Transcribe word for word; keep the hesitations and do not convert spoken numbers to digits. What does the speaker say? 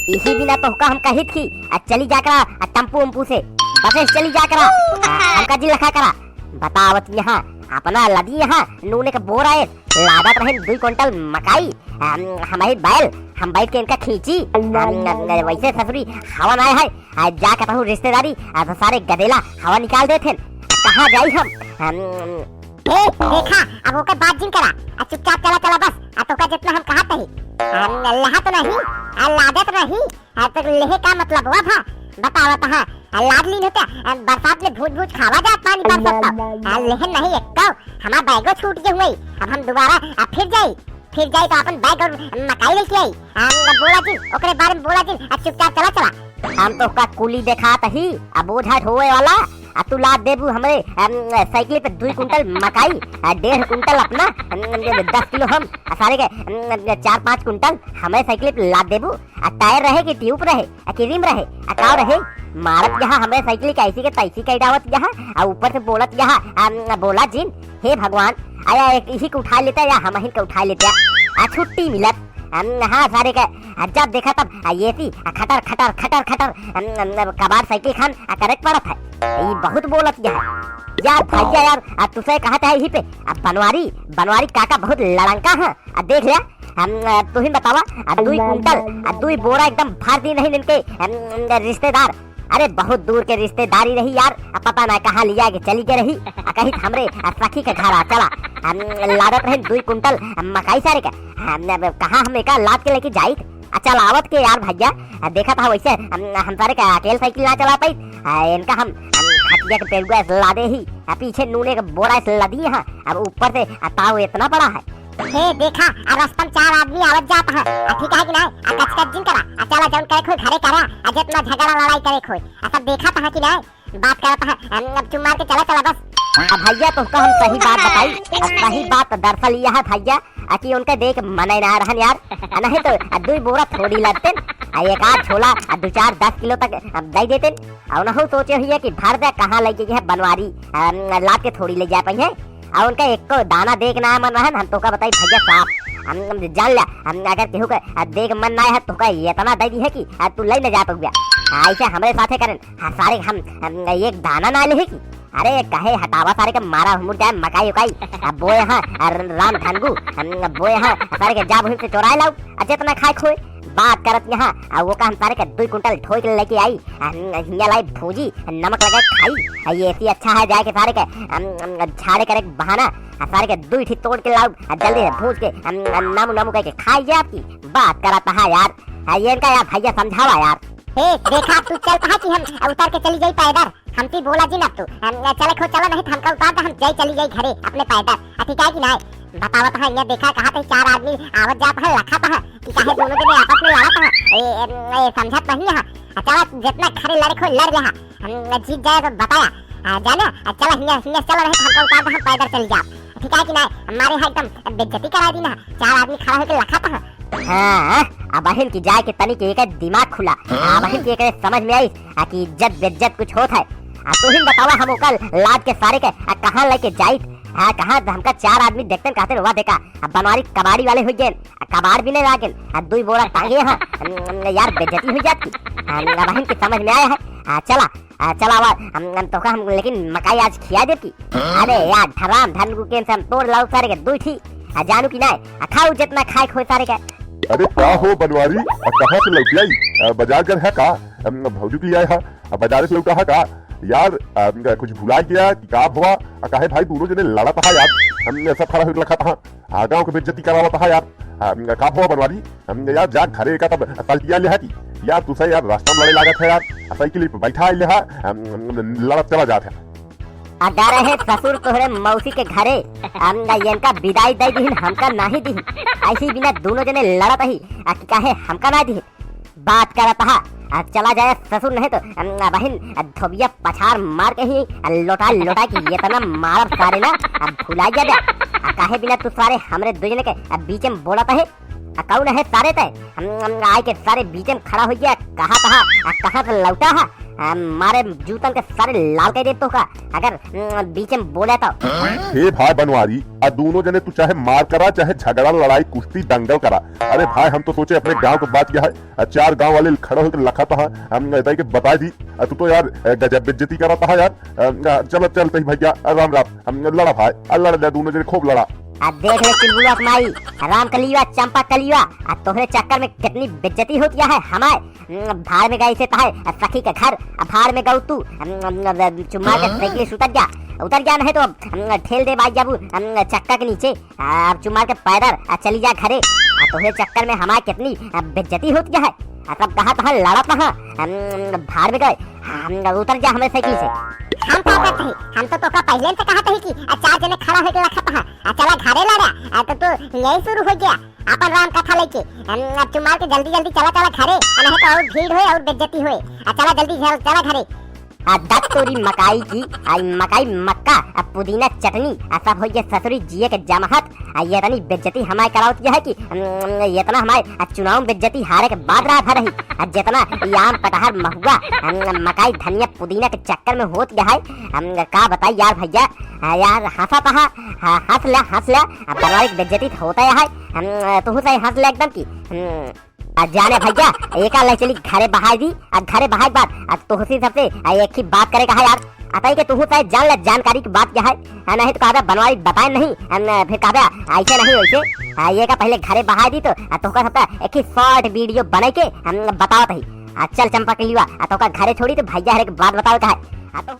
इही बिना तोहका हम कहित ही, आ चली जा करा, आ टेम्पू उम्पू से, बसे से चली जा करा, आ हमका जिन लखा करा। बतावत यहाँ, अपना लदी यहाँ, नूने के बोरा है, लादत रहे दुई कुंटल मकाई, हम, हमही बैल, हम बैठ के इनका खींची, हम, वैसे ससुरी हवा ना है, आ जा कतहूँ रिश्तेदारी, आ तो सारे गदेला हवा निकाल देत हैं, कहाँ जाई हम, हम, ए, देखा, अब ओकर बात जिन करा, आ चुपचाप चला, चला बस, आ तोका जितना हम कहत रही, हम लहत नहीं, आ लादत नहीं, आ तो लेहे का मतलब हुआ था, बतावत हाँ, आ लाद लीन होता, आ बरसात में भूज भूज खावा जात पानी बरसत तो, आ लेहे नहीं एक्को, हमार बैगो छूट गए हुए, अब हम दोबारा, आ फिर जाई, फिर जाई तो अपन बैग और मकाई लेके आई, आ बोला जिन, ओकरे बारे में बोला जिन, आ चुपचाप चला, चला। हम तोहका कुली देखात ही, आ बोझा ढोवे वाला, आ तू लाद देबू हमरे, अम, साइकिल पे दुई कुंटल मकाई, आ डेढ़ कुंटल अपना, अम, दस किलो हम, आ सारे के, अम, चार पाँच कुंटल हमरे साइकिल पे लाद देबू, आ टायर रहे कि ट्यूब रहे, आ कि रिम रहे, आ का रहे, मारत यहाँ हमरे साइकिल के ऐसी के तैसी कह डावत यहाँ, आ ऊपर से बोलत यहाँ, अम, बोला जिन, हे भगवान, आया एक इही के उठा लेता या हमहिन के उठा लेता, आ छुट्टी मिलत, अम, हाँ सारे के, आ जब देखा तब, आ एसी, आ खटर, खटर, खटर, खटर, अम, अम, अम, कबाड़ साइकिल खान, आ करेक पड़त है। ई बहुत बोलत गया है। यार भैया यार, आ तुसे कहत है यही पे, आ बनवारी, बनवारी काका बहुत लड़ंका है। आ देख ले, हम, आ, तू ही बतावा, आ दुई कुंटल, आ दुई बोरा एकदम भर दी नहीं इनके, अम, अम, रिश्तेदार। अरे बहुत दूर के रिश्तेदारी रही यार, आ पता ना कहाँ लिया के चली गए रही। आ कही हमरे, आ सखी के घर आ चला। हम लादत रहे दुई कुंटल, आ मकाई सारे का। हम, अब कहाँ हम एका लाद के लेके जाई? आ चलावत के यार भैया, आ देखत हा वैसे हम, हम सारे का अकेल साइकिल ना चला पाई। आ, इनका हम, हम खटिया के पेड़ुआ से लादे ही, आ पीछे नूने के बोरा से लदी हा, अब ऊपर से आ ताव इतना बड़ा है। हे देखा, आ रस्ता में चार आदमी आवत जात है, आ ठीक है कि ना? आ कचकच जिन करा, आ चला जौन करे खोई घरे करा, आ जितना झगड़ा लड़ाई करे खोई, आ सब देखत है कि ना? बात करत है, हम अब चुप मार के चला, चला बस। अब भैया तोहका हम सही बात बताई, अब सही बात दरअसल यह है भैया, आ कि उनका देख मने ना रहन यार, आ नहीं तो आ दुई बोरा थोड़ी लगते, आ एक आध झोला आ दो चार दस किलो तक अब दे देते, आ उनहु सोचे हुए कि भर दे कहाँ लेके यह बनवारी, आ, लाद के थोड़ी ले जा पाई है, आ उनका एको दाना देख ना मन रहन, हम तोका बताई भैया साहब, हम, हम जान ला, हम अगर केहू के आ देख मन ना है तोका इतना दे दी है कि आ तू ले न जा पउबा, आ ऐसे हमरे साथे करें, हाँ, सारे हम, हम एक दाना ना लेहे की। अरे, कहे हटावा सारे के मारा मुर जाए मकाई उकाई। अब बोए हाँ, अ, राम धनगू, हम बोए हाँ, सारे के जाब हुई से चोराए लाऊ। अ, जितना खाए खोए, बात करत यहाँ, अ, वो का हम सारे के दुई कुंटल ढोई के लेके आई। अ, हिया लाई भूजी, नमक लगा खाई। अ, ये ऐसी अच्छा है जाए के सारे के, अम, अम, झाड़े करे के बहाना। अ, सारे के दुई ठी तोड़ के लाऊ, अ, जल्दी से भूज के, अम, अम, नामू नामू करके खाई जाए आपकी। बात करत है यार। अ, ये इनका यार भैया समझावा यार। हे, देखा, तू चलत है कि हम उतर के चली जाई पैदल? हमती बोला जिन अब तू। हम, चले खो चला, नहीं तो हमका उतार दे, हम जाई चली जाई घरे अपने पैदल। आ, ठीक है कि नाय? बतावत है, यहाँ देखा, कहा थे चार आदमी आवत जात है, लखत है कि काहे दोनों जने आपस में लड़त है। ए, ए, ए, समझत नहीं है। आ, चला, जितना घरे लड़े खो लड़ ले है। हम जीत जाए तो बताया। आ, जाने? आ, चला, हियाँ, हियाँ चला, नहीं तो हमका उतार दे, हम पैदल चली जाब। ठीक है कि नाय? हमारे यहाँ एकदम बेइज्जती करा दी ना। चार आदमी खड़ा होके लखत है। हाँ, अब बहिन की जाए के तनी के एक दिमाग खुला। हाँ? आ बहिन के एक समझ में आई, आ कि इज्जत बेइज्जत कुछ होत है। आ तू ही बतावा हम ओकर लाद के सारे के, आ कहाँ लेके जाइत? हाँ, कहाँ हमका चार आदमी देखते कहते, "वाह देखा, आ बनवारी कबाड़ी वाले हो गए, आ कबाड़ भी नहीं लागेन, आ दुई बोरा टांगे हैं।" यार बेइज्जती हो जाती। आ बहिन की समझ में आया है। आ चला, आ, चल आवा, हम, हम तोका हम लेकिन मकाई आज खिया देती। हाँ? अरे यार, धराम धन को केन से हम तोड़ लाऊ सारे के दुई ठी। आ, जानू कि नाय, आ, खाऊ जितना खाए खोए सारे के। अरे का हो बनवारी, आ, कहाँ से लौट आई? आ, बाजार गए है का? हम, भौजी के लिए आए हैं। आ, बाजार से लौटा है का? यार, आ, कुछ भुला गया कि का भवा? आ, काहे भाई दोनों जने लड़त है यार? हम सब खड़ा होके लखत है। आ, गाँव के बेइज्जती करावत है यार। आ, का भवा बनवारी? हम, यार, जा घरे का तब सल्टिया ले हटी। यार, तू से यार रास्ता में लड़े लागत है यार। आ, साइकिल पे बैठा ले हा, हम, हम, लड़त चला जात है। अगर है ससुर तोहरे मौसी के घरे, हम, इनका विदाई दे दिहिन, हमका नाही दिहिन। ऐसी बिना दोनों जने लड़त ही, आ, कि काहे हमका ना दिहिन। बात करत हा, आ, चला जाए ससुर, नहीं तो, अम, आ, बहिन, आ, धोबिया पछाड़ मार के ही, आ, लोटा लोटा के इतना मारब सारे ना, आ, भुला जा दे। आ, काहे बिना तू सारे हमरे दो जने के, आ, बीच में बोलत है? आ, कौन है सारे ते? हम, हम आए के सारे बीच में खड़ा हो गया, कहा तहा, आ, कहाँ से लौटा है? आ, मारे जूतन के सारे लाल कर दे तोहका, अगर, उम, बीच में बोले तो। हे भाई बनवारी, आ दोनों जने तू चाहे मार करा, चाहे झगड़ा, लड़ाई, कुश्ती, दंगल करा। अरे भाई, हम तो सोचे अपने गांव के बात क्या है, आ चार गांव वाले खड़ा होकर लखत हा, हम एतई के बता दी, आ तू तो यार, ए, गजब बेइज्जती करत हा यार। आ, चल, चल तही भैया, आ राम राम, हम लड़ा भाई, आ लड़ ले दोनों जने, खूब लड़ा। आ देख ले चुलबुलवा के माई, राम कलिया, चंपा कलिया, आ तोहरे चक्कर में कितनी बेइज्जती होत है हमार। उम, भाड़ में गए से तहार सखी के घर, आ भाड़ में गऊ तू, उम, उम, उम, चुम्मा के साइकिल से उतर जा, उतर जा, नहीं तो, उम, ठेल दे बाई जाबू, उम, चक्का के नीचे, आ, अब चुम्मा के पैदल, आ, चली जा घरे, आ तोहरे चक्कर में हमार कितनी, आ, बेइज्जती होत है, आ सब कहा तहार लड़त हा, उम, उम, भाड़ में गए, उम, उतर जा हमरे साइकिल से। हम का कहत हई, हम तो तोका पहले से कहत हई कि, आ, चार जने खड़ा होके लखत हा, आ चला घरे लड़ा, आ तो तू यही शुरू हो गया। आपन राम कथा लेके, हम, अब चुमार के जल्दी जल्दी चला, चला घरे, आ नहीं तो और भीड़ होए और बेइज्जती होए। आ चला जल्दी चल, चला घरे। आ दत तोरी मकाई की, आ मकाई मक्का, आ पुदीना चटनी, आ सब होइए ससुरी जिए के जमाहत। आ ये इतनी बेइज्जती हमारे करावत है कि, हम, ये इतना हमारे, आ चुनाव में बेइज्जती हारे के बाद रहा था रही। आ जितना ये आम कटहर महुआ, हम, मकाई धनिया पुदीना के चक्कर में होत है, हम का बताई यार भैया। आ यार हंसा तहा, हाँ, हंस ले, हंस ले। आ बनवारी के बेइज्जती तो होता है, हम, तोहू से हंस ले एकदम की। हम्म, आ जाने भैया, एका ले चली घरे बहाई दी, आ घरे बहाई के बाद, आ तोहसी सबसे, आ एक ही बात करे का है यार, अतई के तोहू से जान ले जानकारी की बात क्या है, आ नहीं तो कहबे बनवारी बताए नहीं, हम, फिर कहबे ऐसे नहीं वैसे, आ एका पहले घरे बहाई दी तो, आ तोहका सबका एक ही short video बनाई के, हम बतावत ही, आ चल चंपा कलिया, आ तोहका घरे छोड़ी तो भैया हर एक बात बतावे का है, आ तो